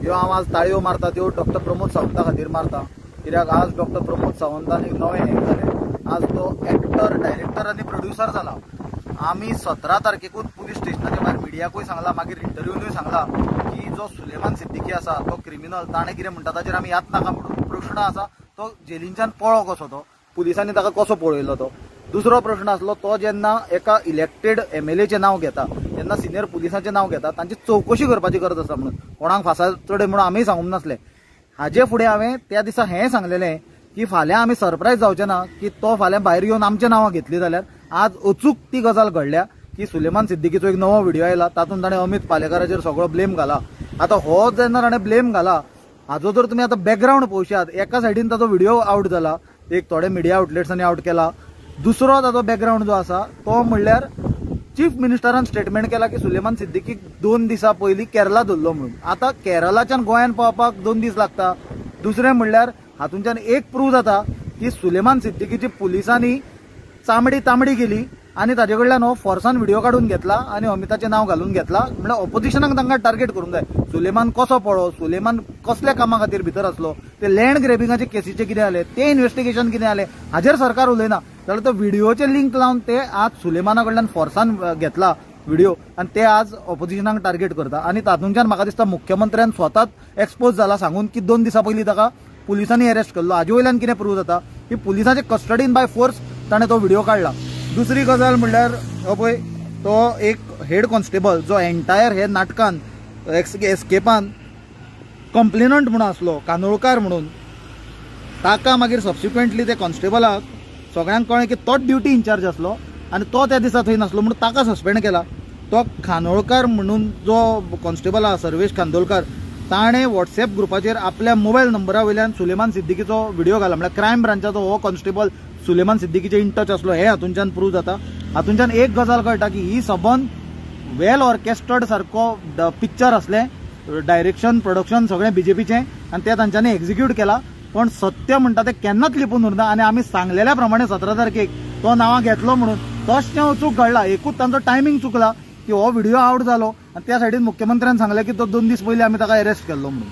ह्यो हांव आज ताळयो मारता त्यो डॉक्टर प्रमोद सावंता खातीर मारता, कित्याक आज डॉक्टर प्रमोद सावंतान एक नवें हें जालें, आज तो एक्टर, डायरेक्टर आनी प्रोड्युसर जाला. आमी 17 तारखेकूच पुलीस स्टेशनाच्या भायर मिडियाकूय सांगला, मागीर इंटरव्यूनूय सांगला की जो सुलेमान सिद्दीकी आसा तो क्रिमिनल, ताणें कितें म्हणटा ताचेर आमी याद नाका म्हणून. प्रश्न आसा तो जेलींच्यान पळो कसो, तो पुलिसांनी ताका कसो पळयलो तो. दुसरो प्रश्न आसलो तो जेन्ना एका इलेक्टेड एमएलएचें नांव घेता तेन्ना सिनियर पुलिसांचें नांव घेता, तांची चवकशी करपाची गरज आसा म्हणून कोणाक फासा चडय म्हणून आमीय सांगूंक नासले. हाजे फुडें हांवें त्या दिसा हें सांगलेलें की फाल्यां आमी सरप्रायज जावचे ना की तो फाल्यां भायर येवन आमचें नांवां घेतली जाल्यार. आज अचूक ती गजाल घडल्या की सुलेमान सिद्दीकीचो एक नवो व्हिडिओ आयला, तातूंत ताणें अमित पालेकाराचेर सगळो ब्लेम घाला. आतां हो जेन्ना ताणें ब्लेम घाला हाजो जर तुमी आतां बॅकग्रावंड पळोवशात, एका सायडीन ताचो व्हिडिओ आवट जाला, एक थोडे मिडिया आउटलेट्सांनी आवट केला. दुसरो ताचो बॅकग्रावंड जो आसा तो म्हणल्यार चीफ मिनिस्टरान स्टेटमेंट केला की सुलेमान सिद्दीकीक 2 दिसां पयलीं केरला धरलो म्हणून. आतां केरलाच्यान गोंयान पावपाक 2 दीस लागता. दुसरें म्हणल्यार हातूंच्यान एक प्रूव जाता की सुलेमान सिद्दीकीची पुलिसांनी चामडी तांबडी केली आनी ताजे कडल्यान हो फोर्सान व्हिडिओ काडून घेतला आनी अमिताचें नांव घालून घेतला. म्हणल्यार ऑपोजिशनाक तांकां टार्गेट करूंक जाय. सुलेमान कसो पळो, सुलेमान कसल्या कामा खातीर भितर आसलो, ते लँड ग्रेबिंगाचे केसीचे कितें जालें, ते इन्वेस्टिगेशन कितें जालें हाजेर सरकार उलयना. जाल्यार तो व्हिडिओचे लिंक लावन ते आज सुलेमाना कडल्यान फोर्सान घेतला व्हिडिओ आनी ते आज ऑपोजिशनाक टार्गेट करता. आनी तातूंतल्यान म्हाका दिसता मुख्यमंत्र्यान स्वताच एक्सपोज जाला सांगून की 2 दिसां पयलीं ताका पुलिसांनी अरेस्ट केल्लो. हाजे वयल्यान कितें प्रूव जाता की पुलिसांचे कस्टडीन बाय फोर्स ताणें तो व्हिडिओ काडला. दुसरी गजाल म्हणल्यार हो पळय तो एक हेड कॉन्स्टेबल जो एंटायर हे नाटकान एस्केपान कंप्लेनंट म्हणून आसलो, कानोळकार म्हणून, ताका मागीर सबसिक्वेंटली ते कॉन्स्टेबलाक सगळ्यांक कळ्ळें की तोच ड्युटी इन्चार्ज आसलो आनी तो त्या दिसा थंय नासलो म्हणून ताका सस्पेंड केला. तो खानोळकार म्हणून जो कॉन्स्टेबल आसा सर्वेश खांदोलकार, ताणें वॉट्सएप ग्रुपाचेर आपल्या मोबायल नंबरा वयल्यान सुलेमान सिद्दीकीचो व्हिडिओ घाला. म्हणल्यार क्रायम ब्रांचाचो हो कॉन्स्टेबल सुलेमान सिद्दीकीचे इन टच आसलो हें हातूंच्यान प्रूव जाता. हातूंच्यान एक गजाल कळटा की ही सबंद वेल ऑर्केस्ट्रड सारको पिक्चर आसलें, डायरेक्शन प्रोडक्शन सगळें बीजेपीचें आनी तें तांच्यांनी एक्झिक्यूट केला. पण सत्य म्हणटा तें केन्नाच लिपून उरना आनी आमी सांगलेल्या प्रमाणे 17 तारखेक तो नांवां घेतलो म्हणून तशें अचूक घडला. एकूच तांचो टायमींग चुकला की हो व्हिडिओ आवट जालो आनी त्या सायडीन मुख्यमंत्र्यान सांगलें की तो 2 दीस पयलीं आमी ताका अरेस्ट केल्लो म्हणून.